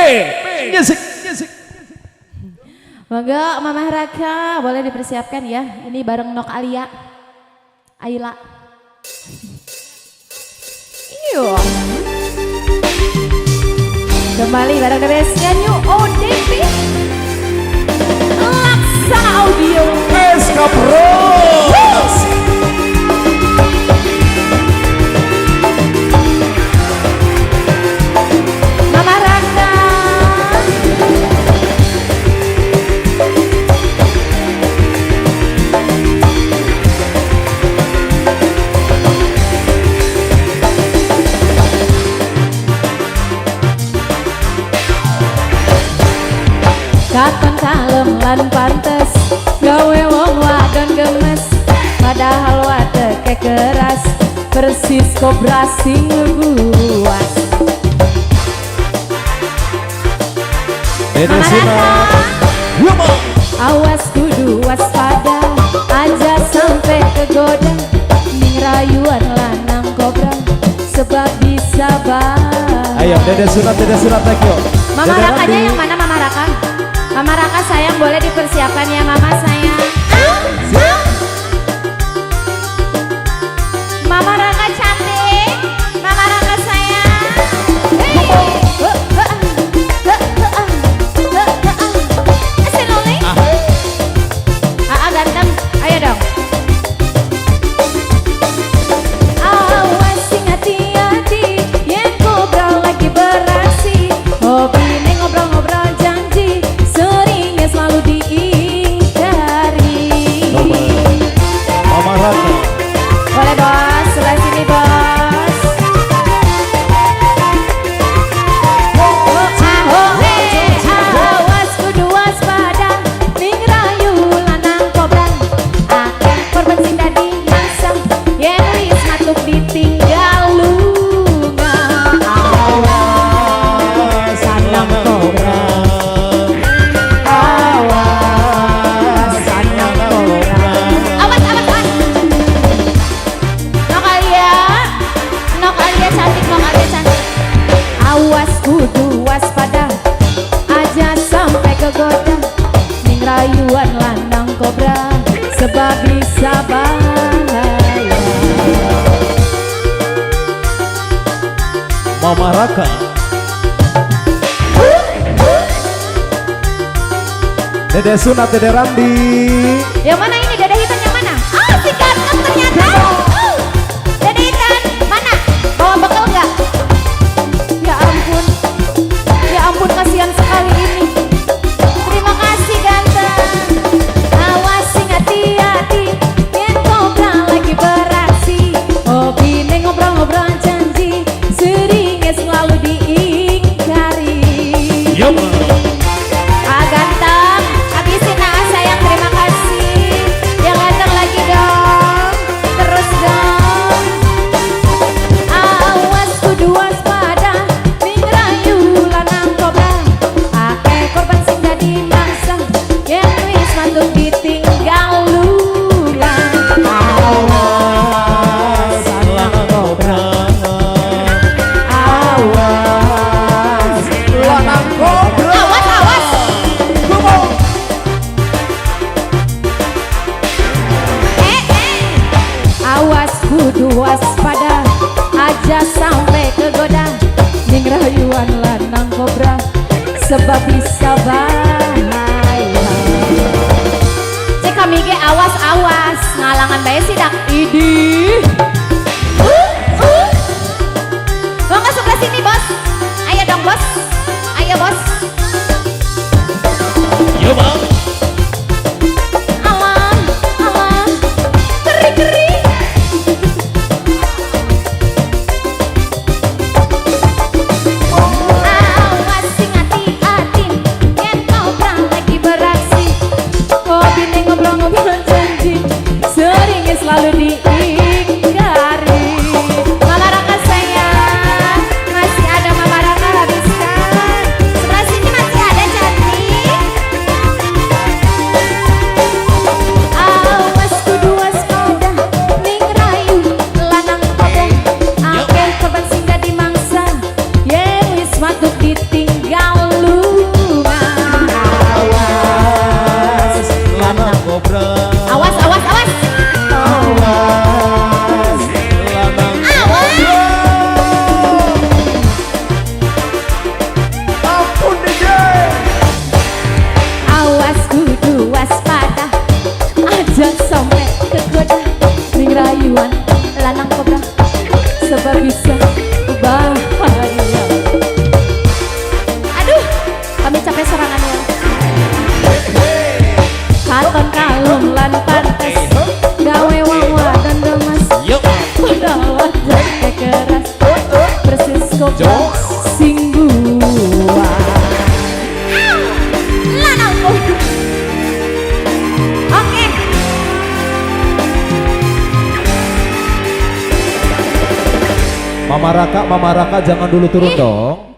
Music. Music. Monggo Mama Raka boleh dipersiapkan ya. Ini bareng Nok Alia. Ayla. Iyo. Kembali bareng The Best-nya New ODP. Laksana Audio. SK Bro. Mama Raka. Katon kalem lan pantes gawe wong wadon gemes, padahal wateke keras persis kobra sing buas. Dede Mama Suna. Raka. Yuma. Awas kudu waspada, aja sampai kegoda ning rayuan lanang kobra sebab bisa bahaya. Ayo Dede Suna, Dede Suna, thank you. Mama Dede Rakanya Randi. yang mana Mama Raka? Mama Raka sayang boleh dipersiapkan ya Mama sayang. Siap. Mama Raka cantik, Mama Raka sayang. Hey. Senole. Aa ganteng, ayo dong. Awas sing hati-hati, yen kobra lagi beraksi. Hobine ngobrol-ngobrol janji, seringnya selalu diingkari. Mama Raka. Boleh bos, sebelah sini bos. Oh, ah, oh, eh, awas kudu waspada, ning rayu lanang kobra. Akeh korban sing dadi mangsa, yen wis matuk ditinggal lunga. Awas lanang kobra, awas lanang kobra. Awas, awas, awas. Nok Alia, Nok Alia cantik, Nok Alia cantik. Awas kudu waspada, aja sampai kegoda ning rayuan lanang kobra sebab bisa bahaya. Mama Raka. Dede Suna, Dede Randi. Yang mana ini Dede Hitam yang mana? Ah, si ganteng ternyata. Oh, Dede Hitam mana? Bawa bekal nggak? Ya ampun, ya ampun kasihan sekali ini. Terima kasih ganteng. Awas sing hati-hati, yen kobra lagi beraksi. Hobine ngobrol-ngobrol janji, seringnya selalu diingkari. Yuma. Ah ganteng, habisin ah sayang, terima kasih. Yang ganteng lagi dong, terus dong. Awas kudu waspada, ning rayu lanang kobra. Akeh korban sing dadi mangsa, yen wis mantuk ditinggal lunga. Awas lanang kobra, awas Lanang kobra. Awas, awas. Come on. Eh, eh. Awas kudu waspada, aja sampai kegoda ning rayuan lanang kobra sebab bisa bahaya. Cek kami ge awas awas ngalangan bae sidak idih. Monggo sebelah sini bos. Ayo dong bos. Ayo bos. Yuma. Alah, alah, keri keri. Awas sing hati-hati, yen kobra lagi beraksi. Hobine ngobrol-ngobrol janji, seringnya selalu diingkari. Mama Raka sayang, masih ada Mama Raka habiskan. Sebelah sini. Mama Raka, Mama Raka jangan dulu turun Ih. dong.